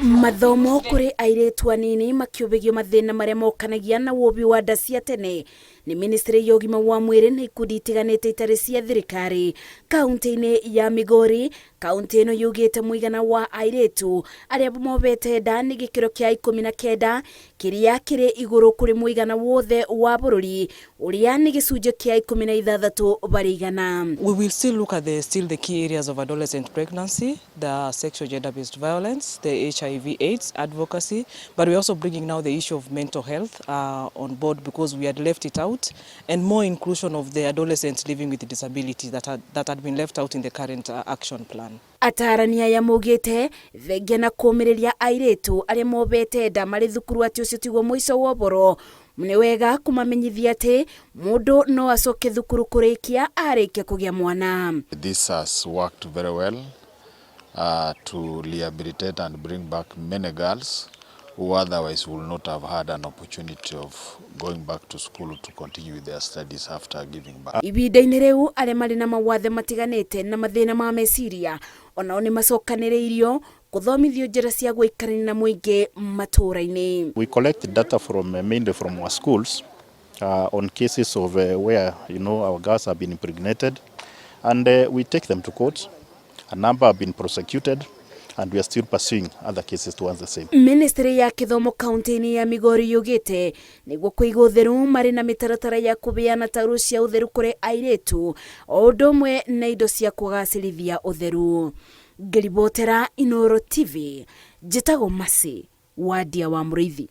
Mathomo kũrĩ airĩtu anini makĩũbĩgio mathĩna marĩa mokanagia na wobi wa nda cia tene nĩ ministry ya ũgima wa mwĩrĩ na ikundi itiganĩte itarĩ cia thirikari kaunti-inĩ ya Migori. Kaunti ĩno yugĩte mũigana wa airĩtu arĩa mobete nda nĩ gĩkĩro kĩa 19, kĩrĩa kĩrĩ igũrũ kũrĩ mũigana wothe wa bũrũri ũrĩa nĩ gĩcunjĩ kĩa 16%. We will still look at the key areas of adolescent pregnancy, the sexual gender-based violence, the HIV AIDS advocacy, but we're also bringing now the issue of mental health on board because we had left it out, and more inclusion of the adolescents living with disabilities that had been left out in the current action plan. Atarani aya maugĩte thengia na kũmĩrĩria airĩtu arĩa mobete nda marĩ thukuru atĩ ũcio tiguo mũico wa ũboro, nĩ wega kũmamenyithia atĩ mũndũ no acoke thukuru kũrĩkia arĩkia kũgĩa mwana. This has worked very well to rehabilitate and bring back many girls who otherwise would not have had an opportunity of going back to school to continue with their studies after giving birth. Ihinda-inĩ rĩu, arĩa marĩ na mawathe matiganĩte na mathĩna ma meciria onao nĩ macokanĩrĩirio gũthomithio njĩra cia gũikarania na mũingĩ matũũra-inĩ. We collect data from mainly from our schools on cases of where our girls have been impregnated, and we take them to court. A number have been prosecuted, and we are still pursuing other cases towards the same. Ministry ya gĩthomo kaunti-inĩ ya Migori yugĩte nĩguo kũiga ũtheru marĩ na mĩtaratara ya kũbeana taurũ cia ũtheru kũrĩ airĩtu o ũndũ ũmwe na indo cia kũgacĩrithia ũtheru. Ngĩribotera Inooro TV, njĩtagwo Mercy Wadia wa Mũrĩithi.